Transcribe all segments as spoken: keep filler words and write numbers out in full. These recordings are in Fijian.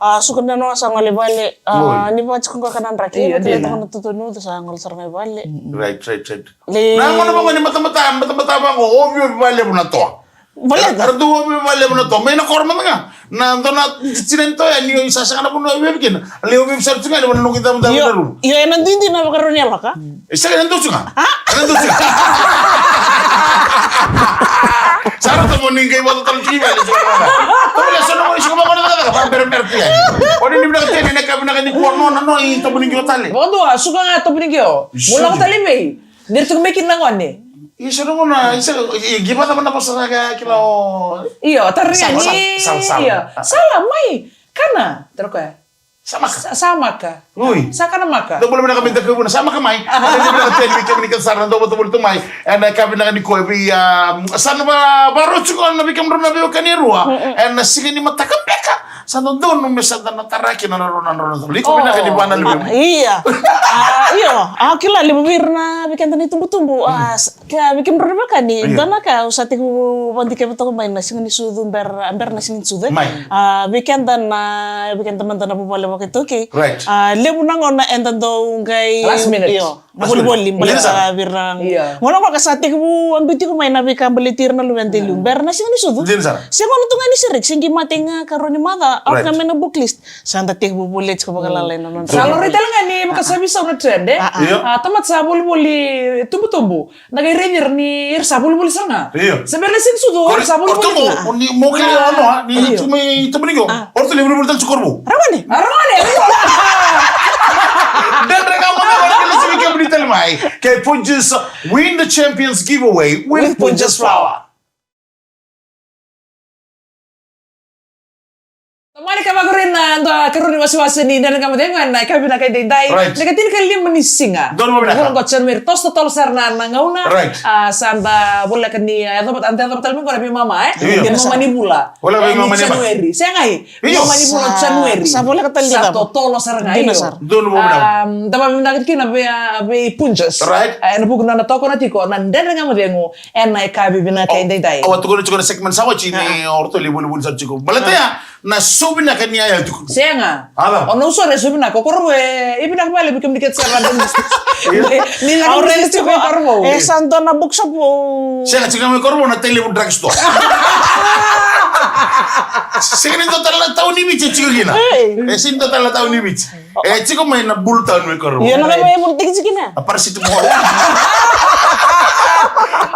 A, suka na noa sa gole vale. A, ni vaka tiko ga kana draki. Io, dina. Kena na tutu ni uta sa gole sara ga i vale. Right, right, right. Na gona vaqo ni matamata, matamata vaqo, oviovi valevu na toa. Vale. Era dau oviovi valevu na toa. Mai na koro mada ga. Na dua na tina ni toa ya ni o isa sega na vanua oviovi kina. Lai oviovi sara tu ga ni vanua noqu idavodavo na rumu. Io, ena duidui na vakarau ni yaloka. E sega, ena dau tu ga. Ena dau tu ga. Sa rauta mo ni qai vakatotolo tiko i vale, tiko vaka. Tau le, sa na mo ni siko vaka na cakacaka, vakaberebere tu yani. O ni, ni vinaka tena, ena ka vinaka ni kua nona, no, i tobu ni qio tale. Vakadua, suka ga tobu ni qio. Mo lako tale i vei? Ni ra tiko mai kina na gone. Isa na gona, isa, i, i, givata mana vosa ga kila o. Io, tara ga ni. Sala, sala, sala. Io. Sala, mai. Kana, tara koya. Sa maka. Sa, sa maka. Ui. Sa kana maka. Dou bula vinaka mai Takavuna, sa maka mai. Ena vinaka tena vei kemuni kece sara na dau vata voli tu mai. Ena ka vinaka ni koya vei, a, sa na va, varau tiko na vei kemudrau na veiwekani e rua. Ena siga ni mataka beka. Sa dodonu me sa da na tara kina na rua na drau na colo. Iko vinaka ni vua na levu. Ia. A, io. A, kila levu vei ira na vei keda na itubutubu. A, s- Kea vei kemudrau na veiwekani, io, dua na ka au sa tekivu vakadikeva toka mai na siga ni sucu, bera, bera na siga ni sucu, e? Mai. A, vei keda na, vei keda mada na vuvale vakaitaukei. Right. A, levu na gauna eda dau qai, last minute, io, last minute, volivoli, baleta vei ira. Io. Gauna qo ka sa tekivu a biu tiko mai na veika baleti ira na luveda e liu. Mm. Bera na siga ni sucu. Dina sara. Se gauna tu ga ni sereki, se qai mate ga karua ni macawa, right, out ga mai na book list. Sa da tekivu volia tiko vakalalai na nona. Sa laurai tale ga ni vaka sa veisau na trend, e? A, a. Io. A, tamata sa volivoli tubutubu. Na qai raici ira ni ira sa volivoli sara ga. Io. Se bera na siga ni sucu, o ira sa volivoli tu. Ni mo kele ono, a, ni tu mai tubu ni qo. A. O ratou lai volivoli tale tu Korovou. Ragone. A, ragone. Dredre ga mo na kele siga kemuni tale mai. Kei Punjas, win the champions giveaway with Punjas flour. Tomani ka vakuri na dua karua ni wasewase ni Dredre Ga Mo Cegu ena yakavi vinaka edaidai. Right. Na ikatinikalima ni siga. Donu mo vinaka. Vula qo January, toso totolo sara na, na gauna. Right. A, sa da voleka ni, a, yacova, a, da yacova tale mai qo na veimama, e? Io. Veimama ni vula. Voleka veimama ni January. Sega, e? Io. Veimama ni vula January. Sa voleka tale ni cava? Sa totolo sara ga, io. Donu mo vinaka. A, da vakavinaka tiko kina vei, a, vei Punjas. Right. A, ena vuku ni nona tokona tiko na Dredre Ga Mo Cegu. Ena yakavi vinaka edaidai. Au a tukuna tiko na segment sa oti ni o ratou lai volivoli sara tiko. Baleta ya, na sau vinaka ni yaya tiko. Sega. Ala. O na usore sau vinaka, o Korovou e, e vinaka vale, vei kemuni kece sara na. Ni na au raica tiko mai Korovou. E sa dua na book shop. Sega, tiko mai Korovou na Tailevu Drug Store. Sega ni dua tale na tauni Viti tiko kina. Ei. E sega ni dua tale na tauni Viti. E tiko mai na Bulu Town mai Korovou. Io, na cava e voli tiko kina? A paracetamol.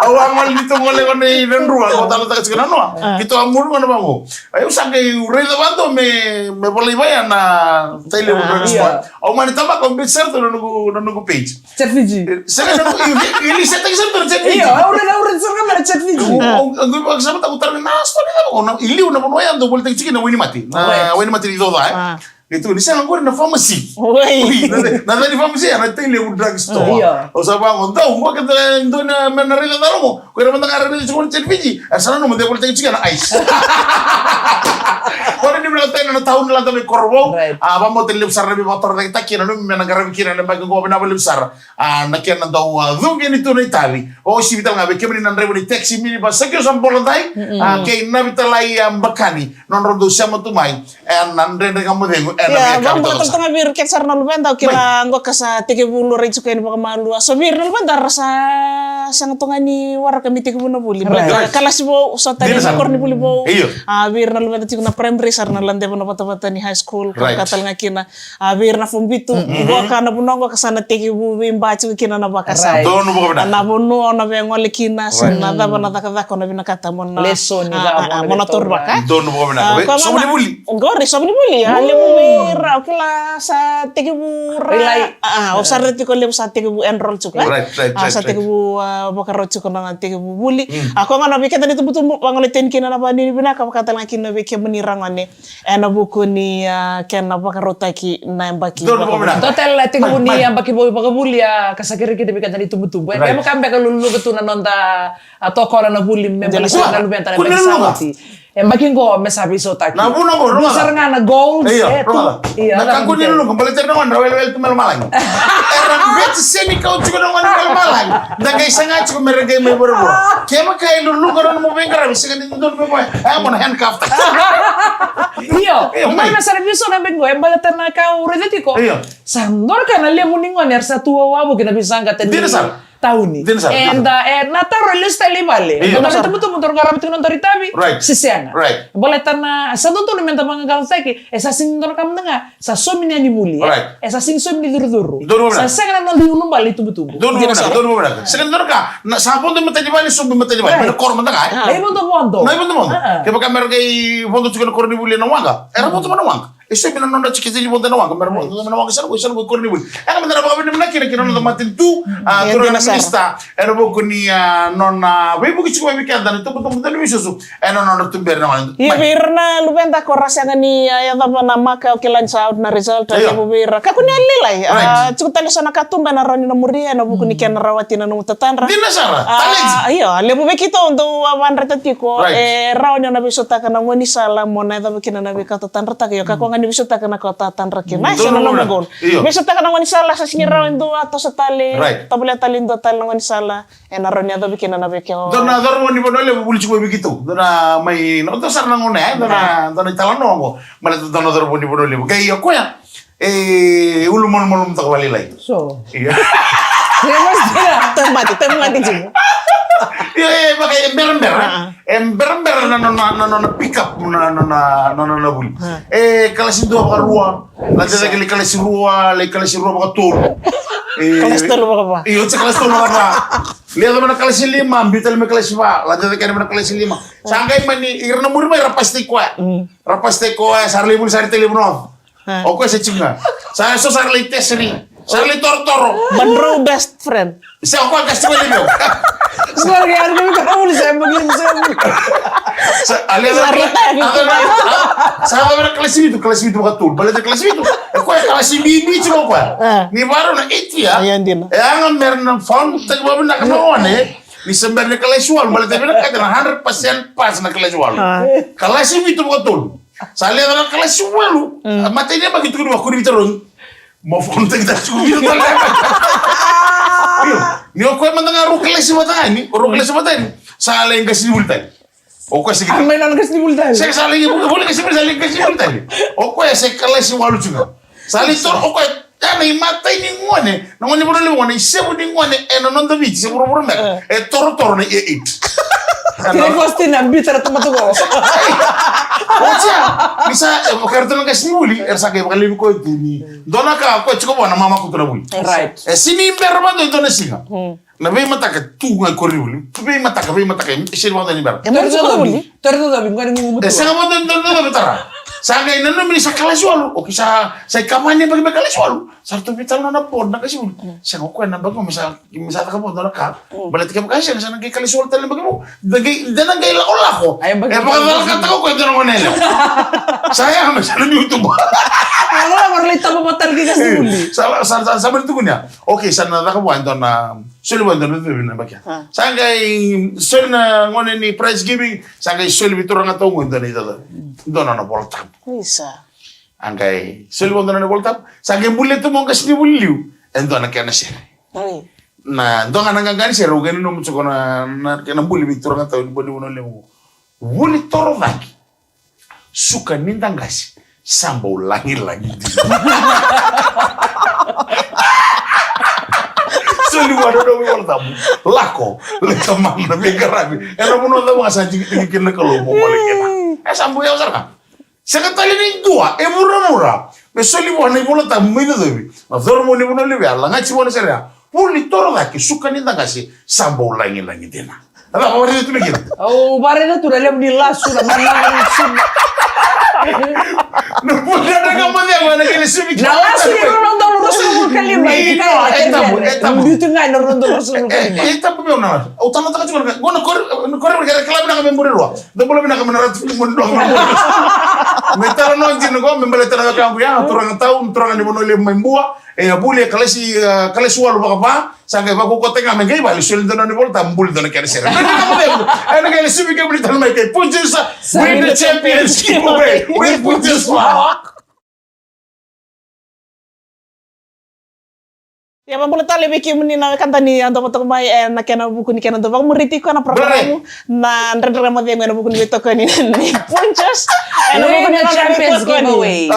Au a gole ni tu gole gone i Nadroga, ko talo taka tiko na noa. A. Keitou a muri gone vaqo. Ai, au sa qai raica vaqo me, me volai vaya na Tailevu Drug Store. Au mani tabaka, au beci sara tu na noqu, na noqu page. Chat Fiji. Sega na noqu, ili, ili setaki sara tu na Chat Fiji. Io, au raica, au raica sara ga mai na Chat Fiji. Au, au, au, au, au, au, au, au, au, na, i liu na vanua ya dau volitaki tiko na wainimate. Na wainimate ni cauca, e? A. Ni tu, ni sega qori na pharmacy. Oi. Oi, na, na, na ni pharmacy, na Tailevu Drug Store. Io. Au sa vaqo, dau, qo keda dua na, me na raica cala qo. Ko ira mada ga ra raica tiko na Chat Fiji. Era sa nanuma de volitaki tiko na ice. Qo na ni vinaka tale na tauni lada mai Korovou. Right. A, vamauta levu sara na veivakatorocaketaki, na nomu me na qaravi kina na yabaki qo, vinaka vakalevu sara. A, na kena dau, a, cuqeni tu na itavi. O sivi tale ga vei kemuni na draiva ni taxi, minibus, sa kio sa bola dai. Mm-mm. A, kei na vitalai, a, bakani. Nodrau dau sema tu mai. E na Dredre Ga Mo Cegu, e na veika. Ia, vakabula tale ga vei ira kece sara na luveda, au kila qo ka sa tekivu laurai tiko yani vakamalua. So vei ira na luveda ra sa sega tu ga ni waraka me tekivu na vuli. Right. Kalasi vou, so tani na koronivuli vou. Io. A, vei ira na luveda tiko na primary sa ra na ladeva na vatavata ni high school. Right. Ka tale ga kina. A, vei ira na form vitu, qo ka na vanua qo ka sa na tekivu veiba tiko kina na vakasama. Right. Donu vakavinaka. Na vanua o na via gole kina, se na cava na cakacaka o na vinakata mo na, lesoni, a, cava mo na taura vaka. Donu vakavinaka. A, vei, sova ni vuli. Qori, sova ni vuli. A, levu vei ira, o kila sa tekivu ra. Rilai. A, o sa raica tiko levu sa tekivu enroll tiko, e? Right, right, right. A, sa tekivu, a, vakarau tiko na tekivu vuli. Mm. A, ko gona vei keda ni tubutubu, vagolei tani kina na vanua ni vinaka, vaka tale ga kina vei kemuni ragone. Ena vuku ni, a, kena vakarautaki na yabaki. Donu vakavinaka. Dua tale na tekivu ni yabaki vou vakavuli, a, ka sa kerei kina vei keda ni tubutubu. E, right, kevaka beka luluqa tu na noda, a, tokona na vuli me baleta na luveda na yabaki sa oti. E, yabaki qo me sa veisautaki. Na vuna qo, dua sara ga na goals. Io, e, tu. Io, na ka qo ni luluqa, baleta na gone ra welewele tu mai lomalagi. Era beci sega ni kau tiko na gone mai lomalagi. Da qai saga tiko me ra qai mai vuravura. Kevaka e luluqa na nomu veiqaravi, sega ni dodonu me mai. E, mo na handcuff. Io, io, mai. Mai na sara vei so na beki qo, e baleta na ka au raica tiko. Io. Sa dua na ka na levu ni gone era sa tu wavoki na veisaqata ni tauni. Dina sara. Dina sara, dina sara. Eda, e, na taro e lesu tale i vale. Io. Dua na tubutubu, dua na qarava tiko na dua itavi. Right. Se sega. Right. Baleta na, sa dodonu me da vaqaqacotaki, e sa sega ni dua na ka mada ga. Sa somi ni yanivuli, e? Right. E sa sega ni somi ni curucuru. Donu vakavinaka. Sa sega na noda iulubale ni tubutubu. Donu vakavinaka, donu vakavinaka. Sega ni donu ka, na sa vodo i matanivale, sobu i matanivale. Right. Me na koro mada ga, e? Na ivodovodo. Na ivodovodo. A, a. Kevaka me ra qai vodo tiko na koronivuli ena waqa, era vodo mai na waqa. E so vei na nodra tikite ni vodo na waqa, me ra vodo na waqa sara, ko sara ko koronivuli. E ga me da na vakavinavinaka kina ki na noda matanitu, a, turaga na minista, ena vuku ni, a, nona veivuke tiko mai vei keda na tubutubu dau ni veisusu ena nodra tuberi na wai. Ia vei ira na luveda ko ra sega ni, a, yacova na maka, o kila ni sa out na result, a, levu vei ira. Kakua ni yali lailai, a, tiko tale so na katuba ena rawa ni na muria ena vuku ni kena rawati na nomu tatadra. Dina sara, talent. Io, levu vei keitou dau a vadrata tiko, e rawa ni o na veisautaka na gaunisala mo na yacova kina na veika tatadrataka, io, kakua ga ni veisautaka na ka o tatadra kina. E so na nomu goal. Veisautaka na gaunisala, sa sega ni rawa e dua, toso tale, tovolea tale e dua tale na gaunisala, ena rawa ni yacovi kina na veika o. Dua na cauravou ni Vanua Levu vuli tiko vei keitou. Dua na mai, na dua sara na gauna ya, dua na, dua na italanoa oqo. Baleta dua na cauravou ni Vanua Levu. Qai o koya, e ulumalumalumutaka vakalailai. So. Ia. Taumati, taumati tiko. Ia, e, vaka e berabera. E berabera na nona, na nona pick up, na nona, na nona vuli. E kalasi dua vakarua, lai cake lai kalasi rua, lai kalasi rua vakatolu. E, kalasi tolu vakava. Io, se kalasi tolu vakava. Lai yaco mai na kalasi lima, biu tale mai kalasi va, lai cake mai na kalasi lima. Sa qai mani, ira na muri mai, ra pasitaki koya. Ra pasitaki koya, sa ra lai vuli, sa ra lai tale vunau. O koya sa tiko ga. Sa so sa ra lai tesiri. Sa ra lai torotoro. Monroe best friend. Sa o koya kasi tiko levu. Sa ra qai ari mai ka vuli sa e magi sa vuli. Sa ale sa ra lai tare. Sa ra lai kalasi vitu, kalasi vitu vakatolu. Baleta kalasi vitu. E koya kalasi bibi tiko o koya. Ni varo na eight ya. E a ga mera na found taki vavinaka na one. Ni sa bera ni kalasi walu. Baleta vinaka na hundred percent pass na kalasi walu. Kalasi vitu vakatolu. Sa leca na kalasi walu. A matai ni yabaki tukuni vakuri vitarogi. Mo fonu taki tale tiko vita tale. Io, ni o koya mada ga rau kalasi vata yani, rau kalasi vata yani. Sa lai qasenivuli tale. O koya sa ki. A mai nona qasenivuli tale. Sa sa lai vuli qasenivuli, sa lai qasenivuli tale. O koya sa kalasi walu tiko. Sa lai toro o koya. Ya na imatai ni gone, na gone Vanua Levu, na isevu ni gone ena noda Viti se vuravura beka. E torotoro na year eight. Three first na bita na tamata ko. Ocia, ni sa, e, o kera tona qasenivuli, era sa qai vakalevi koya tu ni. Dua na ka koya tiko vua na mama kutu na vuli. Right. E sini bera vata dua na siga. Na veimataka tu ga i koronivuli. Veimataka, veimataka, e sini vata ni bera. E mori tiko vuli. Tori cocovi, tori cocovi, qori gugumatua. E sega vata ni tori cocovi tara. Sa qai nanumi ni sa kalasi walu, o ki sa, sa ikava ni yabaki me kalasi walu. Sa ratou veitalanoa na board na qasenivuli. Sega o koya na yabaki me sa, me sa caka vou dua na ka. Baleta kevaka sega, sa na qai kalasi walu tale na yabaki vou. Da qai, da na qai lakolako. E vakacalakataka o koya dua na gone yalewa. Sa ya me sa na biu tu. Lakolako, lai taba vata na qasenivuli. Sa, sa, sa, sa mani tukuni ya. Okay, sa na caka vua e dua na, soli vua e dua na icocovi na yabaki ya. Sa qai soli na gauna ni prize giving, sa qai soli vei turaga tau qo e dua na icocovi. Dua na nona iVolatabu. Isa. A qai soli vua e dua na nona iVolatabu, sa qai bulia tu mai o qasenivuli liu e dua na kena sere. Na dua ga na qaqa ni sere, au qai nanuma tiko na, na kena buli vei turaga tau ni Vanua Levu. Vuli toro cake. Suka ni da qase, sa bau lagilagi dina. Soli vua na nomu iVolatabu. Lako, lai tamana na veiqaravi. Ena vanua cava ga sa digidigi kina na Kalou mo gole kina. E sa bau yawa sara ga. Sega tale ni dua e vuravura me soli vua na iVolatabu me icocovi. Na cauravou ni Vanua Levu ya, lagati vua na sere ya. Vuli toro cake, suka ni da qase, sa bau lagilagi dina. A cava o raica tu mai kina? Au vakaraica tu na levu ni lasu, na manumanu ni suka. Na vuli na ka mo cegu ena kena suvi. Na lasu ni rua na udolu ruasagavulu ka lima. Ni, no, e tabu, e tabu. Biu tu ga ena rua na udolu ruasagavulu ka lima. E, e tabu meu na lasu. Au talanoataka tiko na ka. Qo na kore, na kore kere kila vinaka me muri rua. Da bula vinaka me na ratu fili mo ni dua. Me talanoa dina qo, me baleta na wekaqu ya, na turaga tau, na turaga ni Vanua Levu mai Bua. E a vuli e kalasi, e, kalasi walu vakava, sa qai vakaukauataki ga me qai vale, soli dua na nona iVolatabu, buli dua na kena sere. Ena kena suvi kemuni tale mai kei Punjas, we the champions, keep away, we Punjas rock. Ia, vakabula tale vei kemuni na wekada ni a dau vata mai ena kena vuku ni kena dau vakamuri tiko na program na Dredre Ga Mo Cegu ena vuku ni veitokoni ni Punjas. Ena vuku ni nona veitokoni.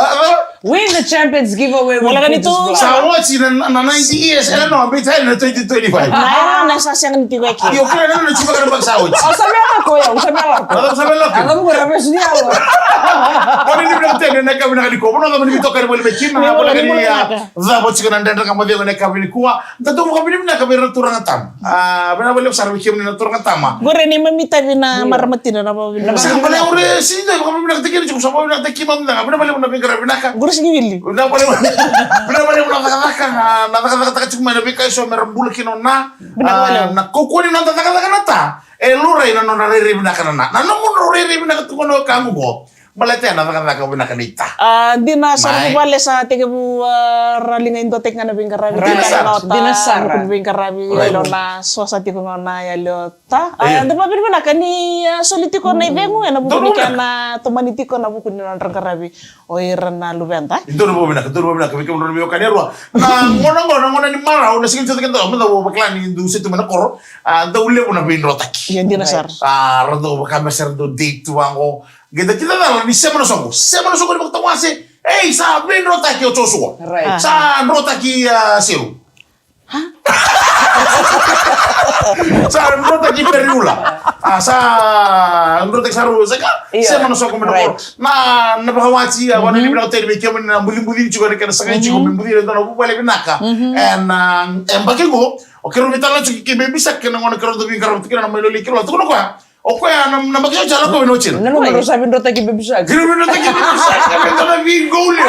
Win the Champions Giveaway with Wala ka ni Princess tu. Sa Brown. Watch na, na, na ninety years, ela no, bita na twenty twenty-five. Na era na sa sega ni tiko eke. Io, kila na, na chupa kana bak sa watch. O sa vela ko ya, o sa vela ko. Sa vela ko. Ata mo ko rabe sini alo. Koni ni bina tene na kabi na kani ko. Mo na ni bitoka ni mo le mekina. Ni mo le mekina. Zabo chika na ndendra kama vio na kabi ni kuwa. Tatou vakavinavinaka vei ira na turaga tama. A, vinaka vakalevu sara vei kemuni na turaga tama. Qori ni mami tavi na marama tina na vakavinavinaka. Sa ka vale ure, sini dai vakavinavinaka tiko, sa vakavinavinaka tiko, mami na, vinaka vakalevu na veiqaravi vinaka. Qori sini wili. Vinaka vakalevu, vinaka vakalevu na cakacaka, na, na cakacaka taka tiko mai na veika eso me ra bula kina na, Vinaka vakalevu. A, na kaukauwa ni noda cakacaka na ta. E laurai na nodra rairai vinaka na na. Na nomu rairai vinaka tu kono ka gugo. Baleta na cakacaka vinaka ni ta. A, dina sara. Mai. Vuvale sa tekivu, a, ra liga i dua teki ga na veiqaravi. Right. Dina sara. Dina sara. Vuku ni veiqaravi, right. Yalo na so sa tiko ga na yalo ta. A, io. Da vavinavinaka ni, a, soli tiko na icegu, ena vuku ni kena tomani tiko na vuku ni nodra qaravi o ira na luveda. Dou na vavinavinaka, dou na vavinavinaka, vei kemudou na veiwekani yarua. Na gona qo, na gona ni marau, na siga ni tiko keda, mada vakila ni dou setu mai na koro, a, dau levu na veidrotaki. Io, dina sara. A, ra dau vakamesa, ra dau date tu vaqo. Qai da kila cala ni sema na soqo. Sema na soqo ni vakatawase. Ei, sa veidrotaki o Joshua. Right. Sa drotaki, a, Seru. Sa drotaki Periula. A, sa drotaki Saru, sa ka. Io. Sema na soqo me na, right, koro. Na, na vakawati, a, wana ni vinaka teni vei kemuni na bucibuci ni tiko, na kena sagai tiko me buci ira e dua na vuvale vinaka. And, a, e baki qo, o keirau veitalanoa tiko kei Baby Shark, kei na gone keirau dau veiqaravi tiko kina na Mailoli, keirau tukuna o koya. O koya na, na makasau ca lako vei na otina. Na numero sa vidrotaki Baby Shark. Kira vidrotaki Baby Shark, ka me tona viqo ule.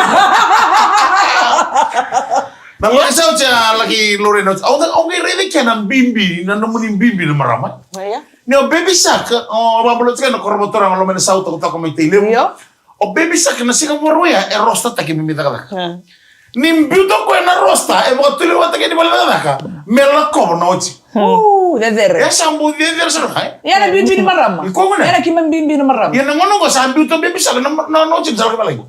Na makasau ca laki lore na otina. Au da, au qai raici kena bibi, na nomuni bibi na marama. Io. Ni o Baby Shark, o vabalo tika na koro votora nga loma ni sau takotako mai Tailevu. Io. O Baby Shark na siga Vakarauwai e roaster-taki me mai cakacaka. Ni biuta o koya na roaster, e vakatulewa taki ni vale cakacaka me lakova na oti. Cecere. E sa bau cecere sara, e? Ia na bibi ni marama. Ia na kima bibi ni marama. Ia na gauna qo sa biuta o Baby Shark na, na, na oti sa lako i valagi.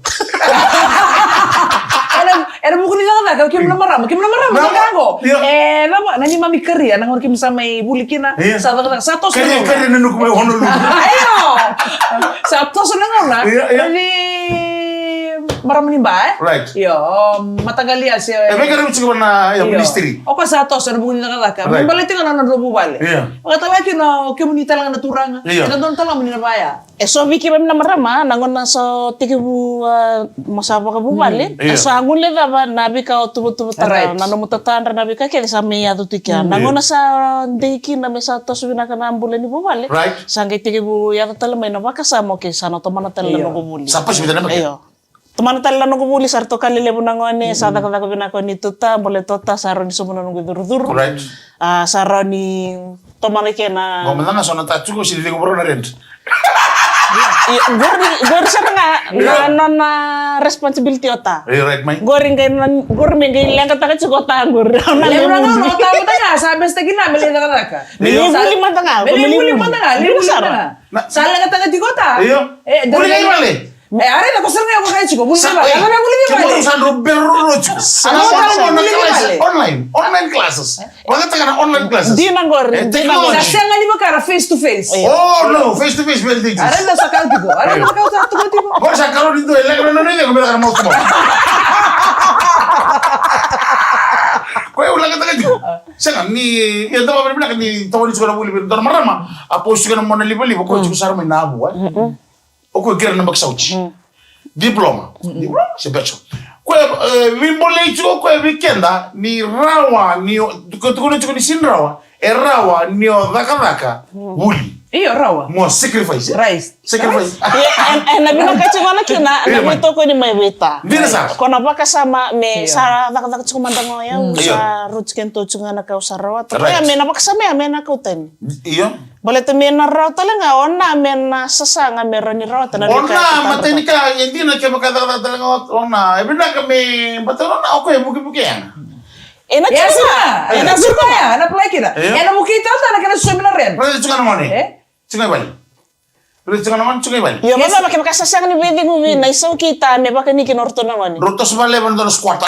Ena, ena vuku ni cakacaka, kemuni na marama, kemuni na marama, na cakacaka qo. Io. E, na, na neimami career, na gauna kemuni sa mai vuli kina, io, sa cakacaka, sa toso na gauna. Career, career na nuku mai Honolulu. Io. Sa toso na gauna. Io, io. Ni marama ni ba, e? Right. Io, mataqali a se. E veiqaravi tiko na, io, ministry. O koya sa toso ena vuku ni cakacaka. Right. Me baleti ga na nodrau vuvale. Io. Vakatawaki na kemuni tale ga na turaga. Io. Ena dua na tale ga moni na vaya. E so vei keimami na marama, na gauna so tekivu, a, mo sa vakavuvale, io, e so a guilecava na veika o tuvatuvataga, right, na nomu tatadra, na veika kece sa mai yaco tu kea. Na gauna sa dei kina me sa toso vinaka na bula ni vuvale, right, sa qai tekivu yaco tale mai na vakasama, okay, sa na tomana tale na noqu vuli. Sa pasi vei tale mai. Io. Tomana tale na noqu vuli, sa ratou ka lelevu na gone, sa cakacaka vinaka o Nituta, bole tota, sa rawa ni sobu na noqu icurucuru. Right. A, sa rawa ni tomana kena. Qo mada ga so na ta tiko, sini cegu voro na rent. Io, qori, qori sara ga na, io, nona responsibility o ta. Io, right, mai. Qori qai na, qori me qai leqataka tiko o ta, qori. Levu na gauna o ta mada ga sa best kina me lai cakacaka. Me lai vuli mada ga, me lai vuli mada ga, lai vuli mada ga. Sa leqataka tiko o ta. Io. E, vuli ga i vale. E, a raica ko sara ga ko kai tiko, vuli vale. Sa, e, vuli vale. Kemudou sa dro bero roro tiko. Sa, sa, sa, vuli vale. Online, online classes. Vakataka na online classes. Dina qori, e, dina qori. Sa sega ni vaka na face to face. Oh, no, face to face, very dangerous. A raica sa kau tiko, a raica sa kau sa tiko tiko. Qori sa kau ni dua, e leqa na nona iko, me leqa na mouth to mouth. Koya u leqataka tiko. Sega ni, e dua vale vinaka ni tawani tiko na vuli, dua na marama, a post tiko na mona livaliva, ko tiko sara mai na avu, e. O koya kira na makasauti. Diploma. Diploma, se bachelor. Koya, e, veibolei tiko koya vei keda, ni rawa, ni o, ko tukuna tiko ni sini rawa, e rawa, ni o cakacaka, vuli. Io, rawa. Mo sacrifice, e? Right. Sacrifice. Io, e, e na vinaka tiko na kina, na veitokoni mai vei ta. Dina sara. Ko na vakasama, me sa cakacaka tiko mada ga o yau, sa rauti kedatou tiko ga na ka au sa rawata. Right. Koya me na vakasama, ya me na kau tani. Io. Baleta me na rawa tale ga o na me na sasaga me rawa ni rawata na veika e cakava. O na, matai ni ka, e dina kevaka e cakacaka tale ga o na, e vinaka me, baleta o na, o koya e vukevuke yaga. E na tiko ga, e na tiko ga, e na apply kina. Io. E na vukei tale ga na kena sosomi na rent. Rent tiko ga na gone. E? Tiko ga i vale. Rent tiko ga na gone, tiko ga i vale. Io, mama, kevaka sa sega ni veicegu vei na isau kei ta me vakani kina o ratou na gone. Rau toso vale vei na dua na squatter.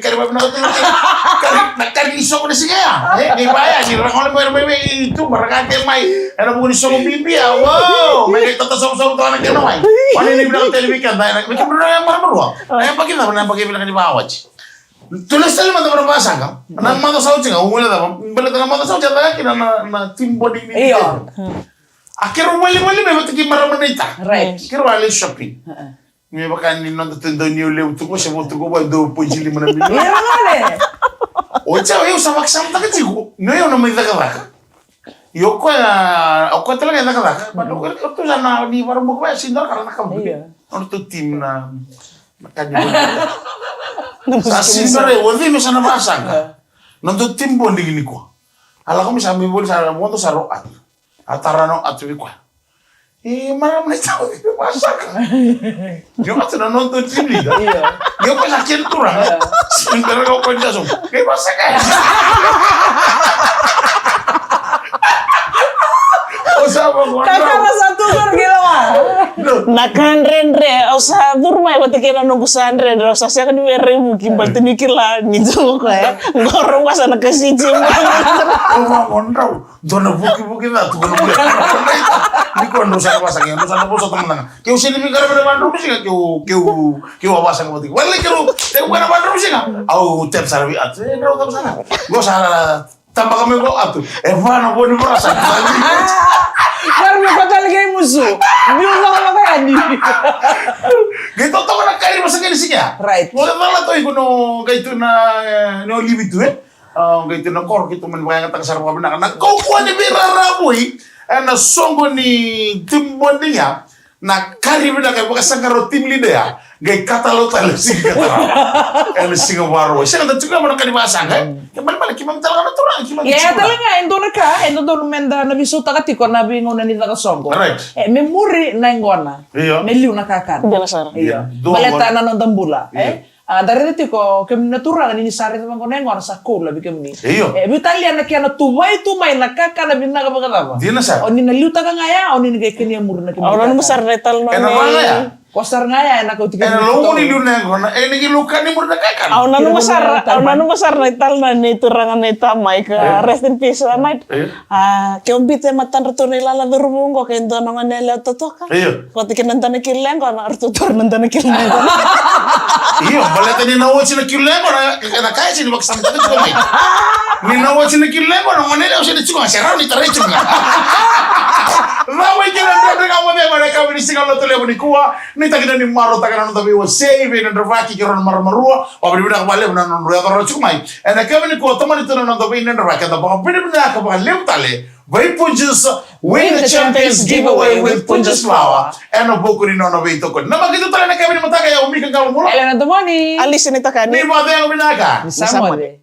kari mai vinaka tu na kari, na kari ni sogo ni siga ya. E, ni vaya, ni ra gole mai, mai, mai, tu, ma ra ka ke mai. Ena vuku ni sogo bibi ya, wow, me qai tata sogosogo toka na kena wai. Wani ni vinaka tale vei keda, ena, me kemudrou na marama rua. Na yabaki cava, na yabaki vinaka ni vawati. Tu lesu tale mada vara vasaqa. Na macawa sa oti ga, u gole cava, baleta na macawa sa oti, a caka kina na, na, na team bonding ni. Io. A keirau walewale mai vata kei marama na ita. Right. Keirau a lai shopping. Me vaka ni noda tu dau ni levu tu ko se vo tu ko va dau poidi lima na milioni. Ia, vale. O jau, eu sa vakasamataka tiko ni o yau na mai cakacaka. Io, o koya, o koya tale ga e cakacaka. But o koya, o tu sa na ni varabuka vaya, sega ni dua na ka ra cakava. Io. Nodratou team na, na ka ni. Sa sega ni dua, o cei me sa na vasaqa. Nodratou team bonding nikua. A lako mai sa mai voli sa, vodo sa rau atu. A tara na atu vei koya. E, marama na itavi, vasaqa. Io, atu na nodratou team leader. Io. Io, koya sa kena turaga. Io. Sega ni dua na ka o koya ni sa sobu. Qai vasaqa. O sa vakadrau. Kakana sa tu qori kila wa. No. Na ka dredre, au sa curu mai vata kei na noqu sa dredre, au sa sega ni via rai vuki, baleta ni kila ni tu o koya. Qori au vasa na kasiti. O vakadrau. Dua na vukivuki ca tu qo na bula. Ni ko drau sa na vasaqa, drau sa na vosota mada ga. Keu sega ni veiqaravi ena va drau na siga, keu, keu, keu a vasaqa vata kei. Wale keu, keu qai na va drau na siga. Au tep sara vei atu. E, drau tep sara. Qo sa tabaka mai qo atu. E va na vo ni vorasa. Qaravi ko tale kei musu. Biu vakalako yani. Qai totoka na kari vasaqa ni siga. Right. Mo le cala tu iko no qai tu na, e, no livi tu, e. A, qai tu na koro keitou mani vakayagataka sara vakavinaka na kaukauwa ni veiraravui ena soqo ni team bonding ya. Na kari vinaka e vakasaqara o team leader ya. Qai katalo tale siga ka tarava. Ena siga Vakarauwai. Sega da tiko ya mo na ka ni vasaqa, e? Ke malemale keimami tale ga na turaga, keimami tiko ya. Ia, tale ga e dua na ka e dodonu meda na veisautaka tiko na veigauna ni caka soqo. Right. E, me muri na yaqona. Io. Me liu na kakana. Dina sara. Io. Io. Baleta na noda bula, e? Io. A, da raica tiko, kemuni na turaga, ni ni sa raica vaqo na yaqona sa koula vei kemuni. Io. E, veitalia na kena tuvai tu mai na kakana vinaka vakacava. Dina sara. O ni na liutaka ga ya, o ni na qai kania muri na kemuni. Au nanuma sara na italanoa nei. Ena vaga ya. Ko sara ga ya, ena kauti kemuni. Ena lomuni liu na yaqona, ena qai liu kania muri na kakana. Au nanuma sara, au nanuma sara na italanoa nei turaga nei Tamai ka, e, rest in peace, a, mai. Io. A, ke o biuta e matadratou na ilala curuvou qo, ke dua na gone yalewa totoka. Io. Vata kei na dua na kilo na yaqona, ratou taura na dua na kilo na yaqona. Io, baleta ni na oti na kilo na yaqona, ena kaya sega ni vakasamataka tiko mai. Ni na oti na kilo na yaqona, gone yalewa sega ni tiko ga, se rawa ni tarai tiko ga. Cava i kena dredre ga mo cema na yakavi ni siga Lotulevu nikua, ni takina ni marautaka na noda veiwasei, veinadravaki kei rau na marama rua, vakavinavinaka vakalevu na nodra yaco rau tiko mai. Ena yakavi nikua, tomani tu na noda veinadravaki, eda vakavinavinaka vakalevu tale. Vei Punjas, win the champions giveaway with Punjas Flour. Ena vuku ni nona veitokoni. Na makita tale na kevin mataka ya o Mika Galomula. Elena Domoni. Alice Nitakani. Ni vacega vinaka. Ni sa moce.